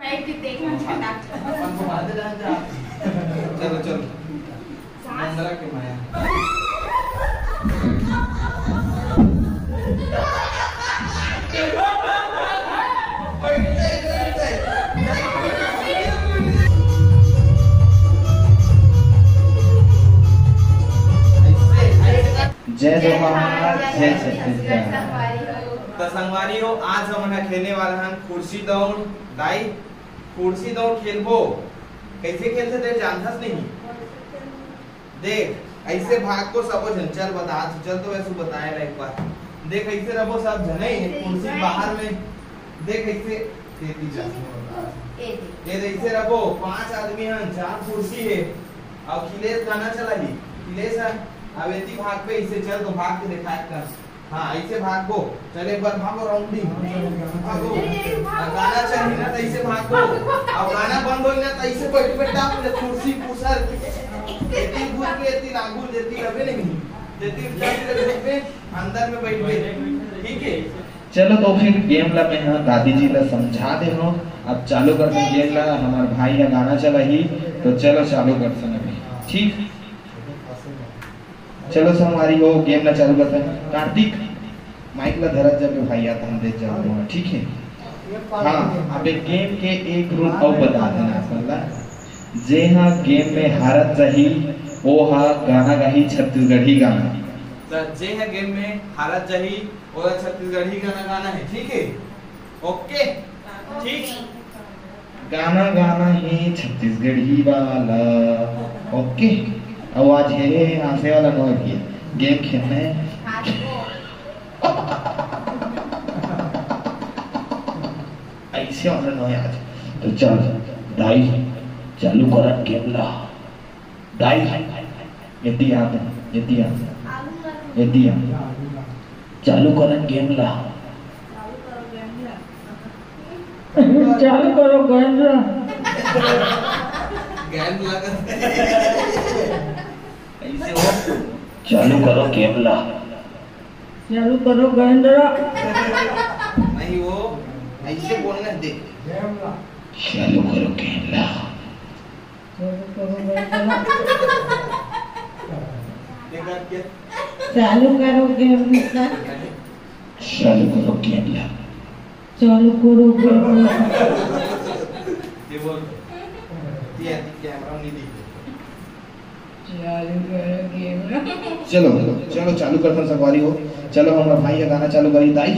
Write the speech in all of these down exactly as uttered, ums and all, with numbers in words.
Light के देख, हम झंडा। अपन को बांध दे, जा। चलो, चलो। सास। नंदरा के माया। जय जोहार, जय छत्तीसगढ़। तो संगवारी हो, आज हमन ह खेलने वाला हन कुर्सी दौड़। दाई, कुर्सी दौड़ खेलबो। कैसे खेलथे ते जानथस नहीं? देख, ऐसे भागबो सबो झन। चल बता, चल तो वैसे बताए ला एक बार। देख, ऐसे रहो सब झने, एक कुर्सी बाहर में। देख, ऐसे, तेती जा। ये ऐसे रहो, पांच आदमी हन, चार कुर्सी है। अब अखिलेश गाना चलाही। अखिलेश है, अब एती भाग पे, इसे चल तो भाग के दिखाए कर। हाँ, ऐसे भागो। चल, एक बार भागो, rounding। भागो। और गाना चलही ना, तो ऐसे भागो। और गाना बंद होई ना, तो ऐसे बैठ, बैठ, आप ले कुर्सी, पूसर। एती घुस के, एती लागू, जेती लगे नहीं। जेती उठा के घुस के, अंदर में बैठ गए। ठीक है? चलो, तो फिर game ला मैं, हाँ, दादी जी ला समझा दे हूँ। अब चालू करते हैं game ला। हमारे भाई का गाना चलाही, तो चलो, चालू करते हैं अभी। ठीक? चलो संगवारी हो, game ला चालू करते हैं। कार्तिक, माइक ला धरत जाबे भाई, याद हम देत जाबे, ठीक है? हाँ, अब एक game के एक rule अउ बता देना अपन ला। जे हा game में हारत जाही, ओ हा गाना गाही छत्तीसगढ़ी गाना। त जे हा game में हारत जाही, ओला छत्तीसगढ़ी गाना गाना है, ठीक है? OK? ठीक? गाना गाना है छत्तीसगढ़ी वाला। OK? आवाज है, है, हाँसे वाला नो है भैया। Game खेलना है। ऐसे वाला नो है आज। तो चल, दाई, चालू करन game ला। दाई, एती आ, एती आ, एती आ। चालू करन game ला। चालू करो game ला। Game लगा। ऐसे हो। चालू करो game ला। चालू करो game ला। नहीं, वो ऐसे बोलना है, देख। चालू करो game ला। चालू करो game ला। चालू करो game ला। चालू करो game ला। चालू करो game ला। ये बोल। ये camera नहीं दिख। चालू करो game ला। चलो, चलो, चालू करथन संगवारी हो। चलो, हमारा भाई का गाना चालू करी। दाई,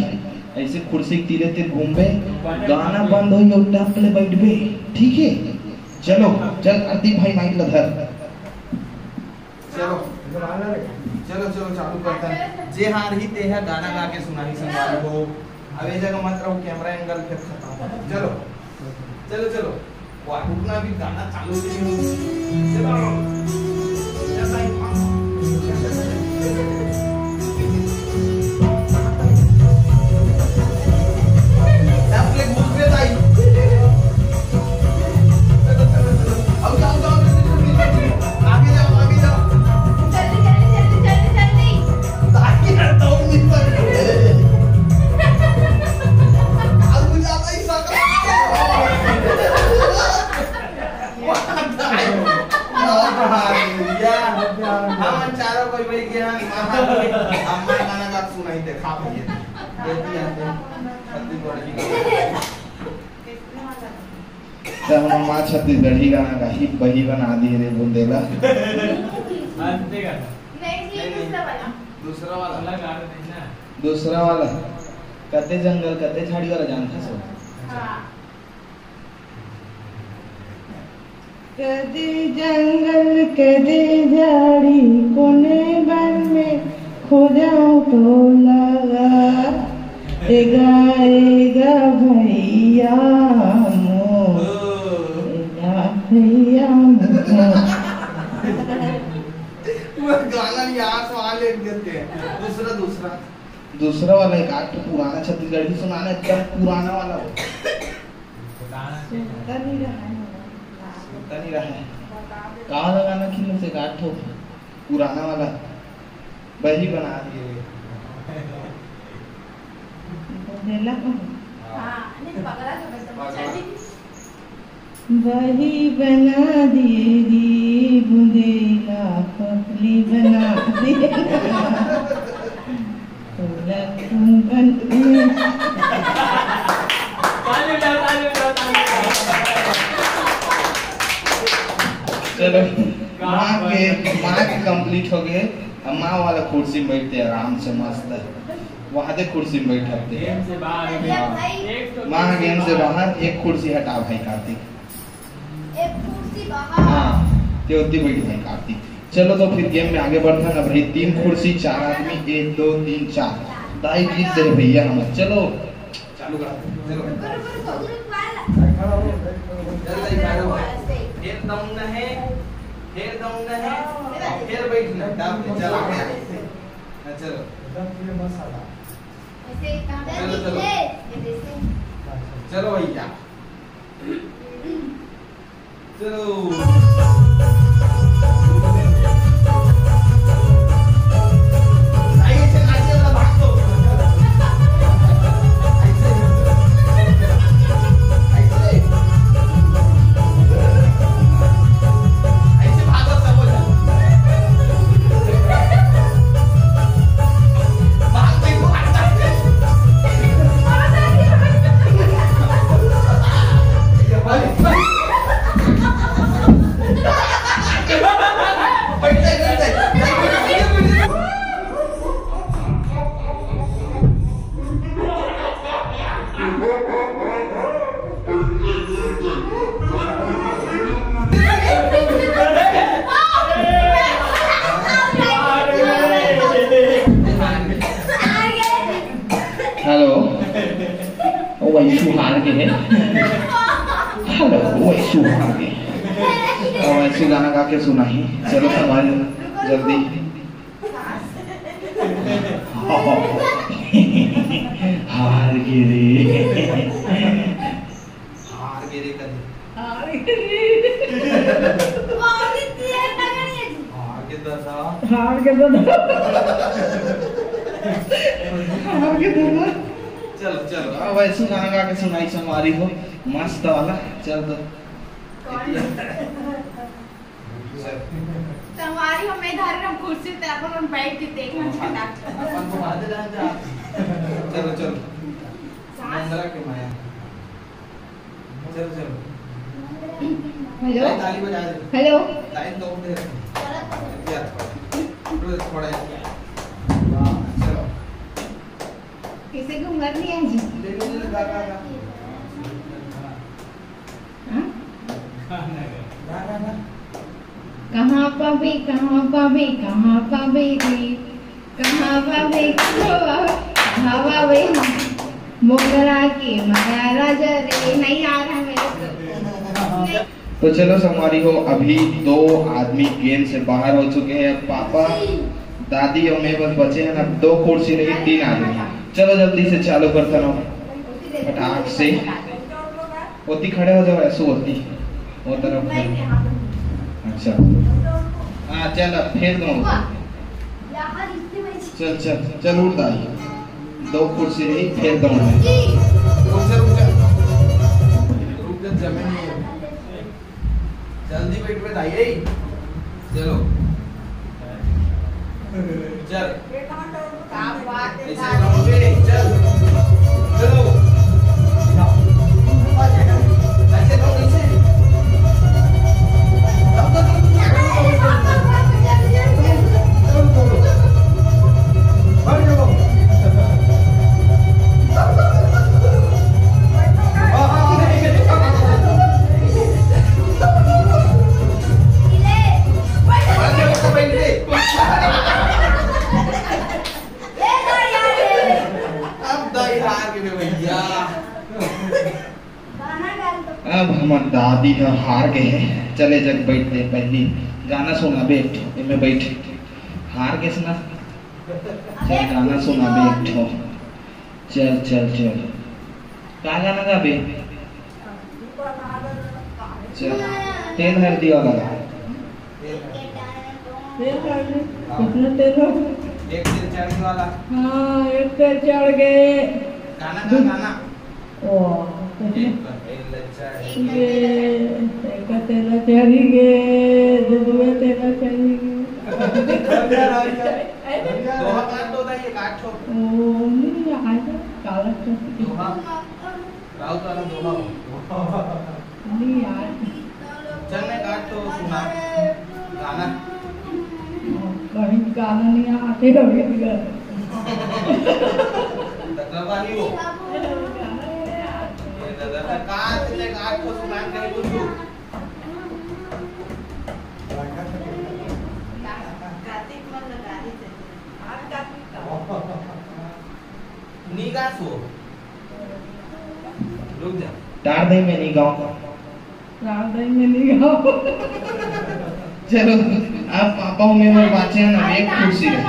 ऐसे कुर्सी के तीरे तीर घूमबे, गाना बंद होई और टप ले बैठबे, ठीक है? चलो, चल, आरती भाई, माइक ला धर। चलो, चलो, चलो, चालू करथन। जे हारही, ते हा गाना गा के सुनाही संगवारी हो। अब ये जगह मत रहो, camera angle फिर खत्म। चलो, चलो, चलो। वाह, रुकना भी, गाना चालू नहीं हो। चलो। चल भाई, हाँ। आगे जाओ, आगे जाओ। जल्दी, जल्दी, जल्दी, जल्दी, जल्दी। आगे हटो, नहीं सकते। अब मुझे आता ही सकता। हम चारों कोई बैठ गया, अम्मा गाना गा सुनाई दे, खा भैया। छत्तीसगढ़ की। त हमर माँ छत्तीसगढ़ी गाना गाही, बही बना दिए रे बुंदेला। अंते गाना। नहीं जी, नहीं, नहीं। दूसरा वाला। दूसरा वाला। वाला गाना नहीं ना। दूसरा वाला। कते जंगल, कते झाड़ी वाला जानथस? हाँ। कदे जंगल, कदे झाड़ी, कोने बन में खोजहूँ तोला गा। एगा, एगा भैया मोर, एगा भैया मोर। वो गाना नहीं, आस वाले देते हैं। दूसरा, दूसरा। दूसरा वाला एक आध पुराना छत्तीसगढ़ी सुनाना, एकदम पुराना वाला हो। सुनता नहीं रहा है। सुनता नहीं रहा है। का वाला गाना कि मुझसे एक आध हो पुराना वाला, वही बना दिए। बोलेला कौन? हाँ, नहीं, पकड़ा था मैं, तो पकड़ा। चली। वही बना दिए री, बुंदेला पपली बना दिए। तोला कौन बन- ताली बजाओ, ताली बजाओ, ताली बजाओ। चलो, माँ के, माँ के complete हो गए। अब माँ वाला कुर्सी में बैठते आराम से, मस्त। वहाँ दे कुर्सी में बैठते। Game से बाहर हो गया। हाँ। एक तो माँ game से बाहर, एक कुर्सी हटा भाई कार्तिक। एक कुर्सी बाहर। हाँ, ते ओती बैठ भाई कार्तिक। चलो तो फिर game में आगे बढ़थन। अब रही तीन कुर्सी, चार आदमी, एक, दो, तीन, चार। दाई जीत दे भैया हम। चलो, चालू कर। चलो। रुको, रुको, रुको, रुको, रुको, रुको। चल, दाई, खड़ा हो। फिर दौड़ना है, फिर दौड़ना है, और फिर बैठना है। दाब के, चल, आगे। हाँ, चलो। एकदम पूरे मसाला। ऐसे ही काम चलो, चलो। ये जैसे। चलो भैया। चलो। Hello, ओ वैशु हार के है। Hello, ओ वैशु हार के। ओ वैशु गाना गा के सुनाही। चलो, सवाल जल्दी। हार गे रे। हार गे रे कदे। हार गे रे। हार गे दादा। हार गे दादा। हार गे दादा। चलो, चलो, अब वैसे गाना गा के सुनाई संगवारी हो, मस्त वाला। चल तो। संगवारी हो, मैं धर रहा हूँ कुर्सी, ते अपन हम बैठ के देख लो झटक। अपन को बांधे रह जा। चलो, चलो। सांस। मंगला के माया। चलो, चलो। Hello। ताली बजा दे। Hello। Line दो दे। या। थोड़ा, थोड़ा। हाँ, चलो। किसी को उम्र नहीं है जी। ले, ले, ले, गा, गा, गा। हाँ? गा, गा, गा। कहाँ पाबे, कहाँ पाबे, कहाँ पाबे रे? कहाँ पाबे, कहाँ पाबे? हवा वे मोगरा के महाराजा रे। नहीं आ रहा मेरे को। तो चलो संगवारी हो, अभी दो आदमी game से बाहर हो चुके हैं। अब पापा, दादी और मैं बस बचे हैं। अब दो कुर्सी रही, तीन आदमी। चलो जल्दी से चालू करता हूँ फटाक से। ओती खड़े हो जाओ, ऐसो ओती। वो तरफ खड़े। अच्छा। हाँ, चल, अब फेर दो। चल, चल, चल, उठ दाई। दो कुर्सी रही, फेर दो। रुक जा, रुक जा। रुक जा, जमीन में। जल्दी बैठ बे दाई, ए। चलो। चल। ऐसे करो बे, चल। चलो। ऐसे करो, ऐसे। अब दाई हार गे भैया। अब हमर दादी ह हार गे हे। चले जग बैठ ले, पहली गाना सुनाबे एक ठो, एमे बैठ। हार गेस ना? चल गाना सुनाबे एक ठो। चल, चल, चल। का गाना गाबे? चल, तेल हरदी वाला गा। तेल हरदी। कितना तेल हो? एक तेल चढ़ वाला। हाँ, एक तेल चढ़ गए। गाना गा, गाना। ओ, कितना? एक तेल चढ़ ये तेला चढ़ी गे, दुदुए तेला चढ़ी गे। दोहा काट दो, दाई, एक आठ ठो। ओ, नहीं, आए तो काला चढ़ी। दोहा। राउत वाला दोहा हो। नहीं यार। चल, मैं काट तो सुना। गाना। कहीं गाना नहीं आते अभी तक। तकरबा नहीं हो। ये दादा, तो काट ले, काट तो सुना, कहीं कुछ हो। कार्तिक मन लगा ही थे। नी गास हो। रुक जा। डार दई में नी गाँव। डार दई में नी गाँव। चलो, अब पापा में मोर बाचे हैं ना, एक कुर्सी रही।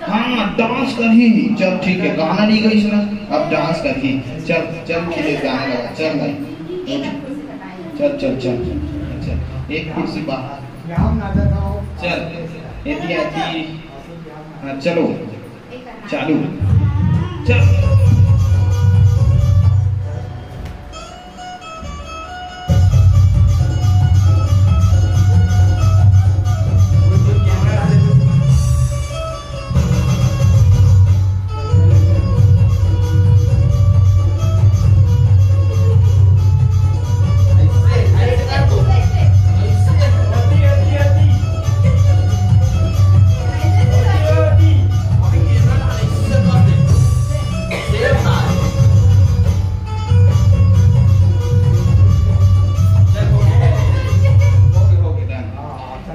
हाँ, डांस करही। चल, ठीक है, गाना नहीं गई सुना, अब डांस करही। चल, चल, ठीक है, गाना लगा, चल भाई। चल, चल, चल, चल, एक कुर्सी बाहर। चल, एती आती। हाँ, चलो, चालू। चल।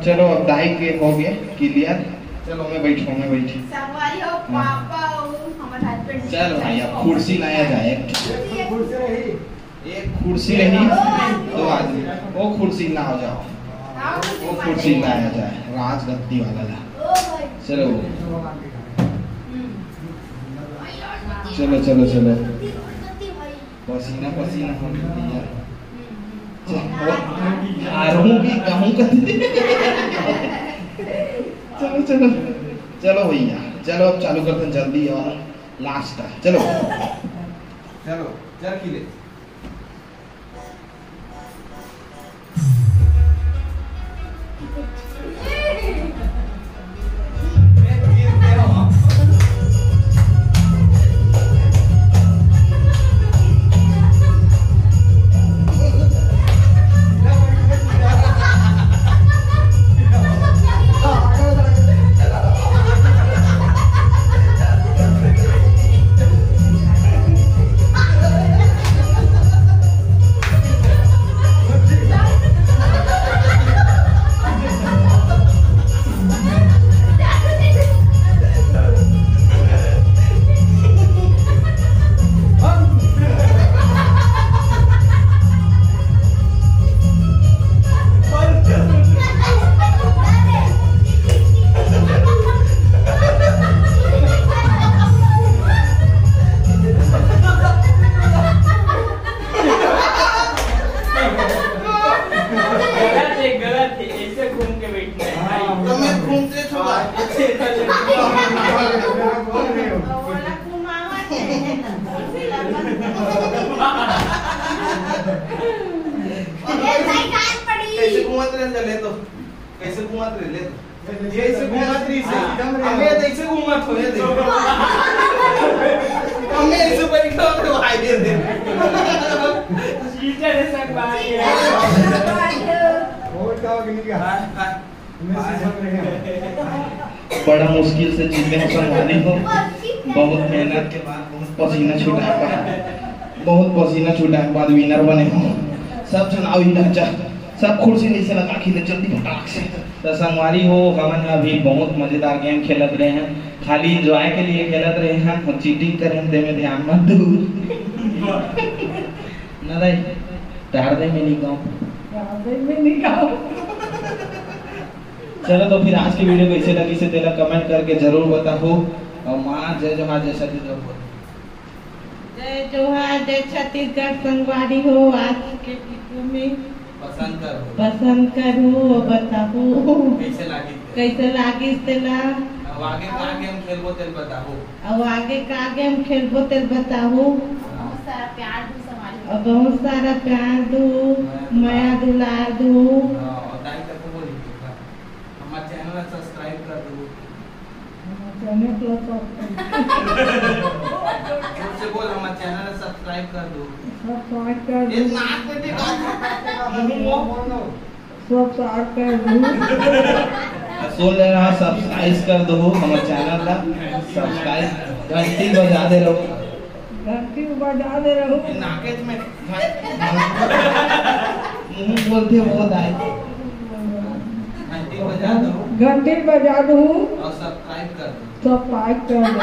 चलो, अब दाई के हो गया क्लियर। चलो, मैं बैठो, मैं बैठी। संगवारी हो, हाँ। पापा अउ हमर हस्बैंड। चलो भाई, अब कुर्सी लाया जाए। कुर्सी रही। एक कुर्सी रही, दो आदमी। वो कुर्सी ना हो जाओ, वो कुर्सी लाया जाए, राजगद्दी वाला ला। चलो, चलो, चलो, चलो। पसीना पसीना हो गया। चलो, आ रहूं भी कहूं कथी। चलो, चलो, चलो भैया, चलो, अब चालू करते हैं जल्दी और लास्ट है। चलो, चलो, चल खिले। गलत है, गलत है, ऐसे घूम के बैठना है। तो मैं घूमते थोड़ा। कैसे घूमत रहे, ले तो। कैसे घूमत रहे, ले तो। ये ऐसे घूमत रही से। हमें तो ऐसे घूमत हो, ये देखो। हमें ऐसे बैठा हो तो भाई, ये देखो। चीटर है सब बात है। और क्या हो गया? हाँ, हाँ। बड़ा मुश्किल से जीते हैं संगवारी हो, बहुत मेहनत के बाद बहुत पसीना छुटा है, बहुत पसीना छुटा के बाद विनर बने हो। सब जन आओ इधर, जा, सब कुर्सी नीचे लगा के ले जल्दी फटाक से। तो संगवारी हो, हमन अभी बहुत मजेदार गेम खेलत रहे हैं, खाली एंजॉय के लिए खेलत रहे हैं, और चीटिंग करे हैं, तेमे ध्यान मत दू। ना दाई, डार दे में नहीं गाँव। डार दे में नहीं गाँव। चलो, तो फिर आज की वीडियो कैसे लगी से तेला कमेंट करके जरूर बताओ। और माँ जय जोहार, जय छत्तीसगढ़ बोल। जय जोहार, जय छत्तीसगढ़ संगवारी हो। आज के वीडियो में पसंद करो। पसंद करो और बताओ। कैसे लागिस? कैसे लागिस तेला? अब आगे का गेम खेलबो तेल बताओ। अब आगे का गेम खेलबो तेल बताओ। बहुत सारा प्यार दो संगवारी हो। और बहुत सारा प्यार दो, मया मया ला दू। हाँ, और दाई तक को बोल दीजिए, हाँ। हमारे चैनल ला सब्सक्राइब कर दो। हमारे चैनल ला सब्सक्राइब। जोर से बोल, हमारे चैनल ला सब्सक्राइब कर दो। सब्सक्राइब कर ये दो। नाक में भी बात है। मुंह में बोल दो। सब्सक्राइब कर दो। सुन लेना, सब्सक्राइब कर दो हमारे चैनल ला। सब्सक्राइब, घंटी बजा दे रहो। घंटी बजा दे रहो। ये नाकेज में मुंह बोलते हो, दाई। घंटी बजा दो। घंटी बजा दो। और सब्सक्राइब कर दो। सब्सक्राइब कर दो।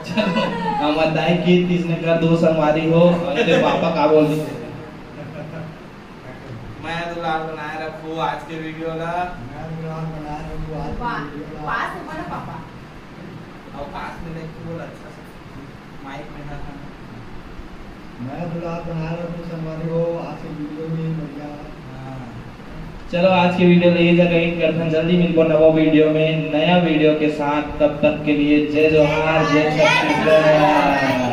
चलो, हम बताए कि तीस ने कर दो संगवारी हो, और तेरे पापा का बोल दो। मैं दुलार बनाए रखू आज के वीडियो ला। मैं दुलार बनाए रखू आज के वाह, वीडियो ला। पास में ना पापा। और पास में देख के बोल अच्छा से। माइक में ना। मैं दुलार बनाए रखू संगवारी हो, आज के वीडियो में बढ़िया। हाँ। चलो, आज के वीडियो ला ये जगह एंड करथन। जल्दी मिलबो नवा वीडियो में, नया वीडियो के साथ। तब तक के लिए जय जोहार, जय छत्तीसगढ़।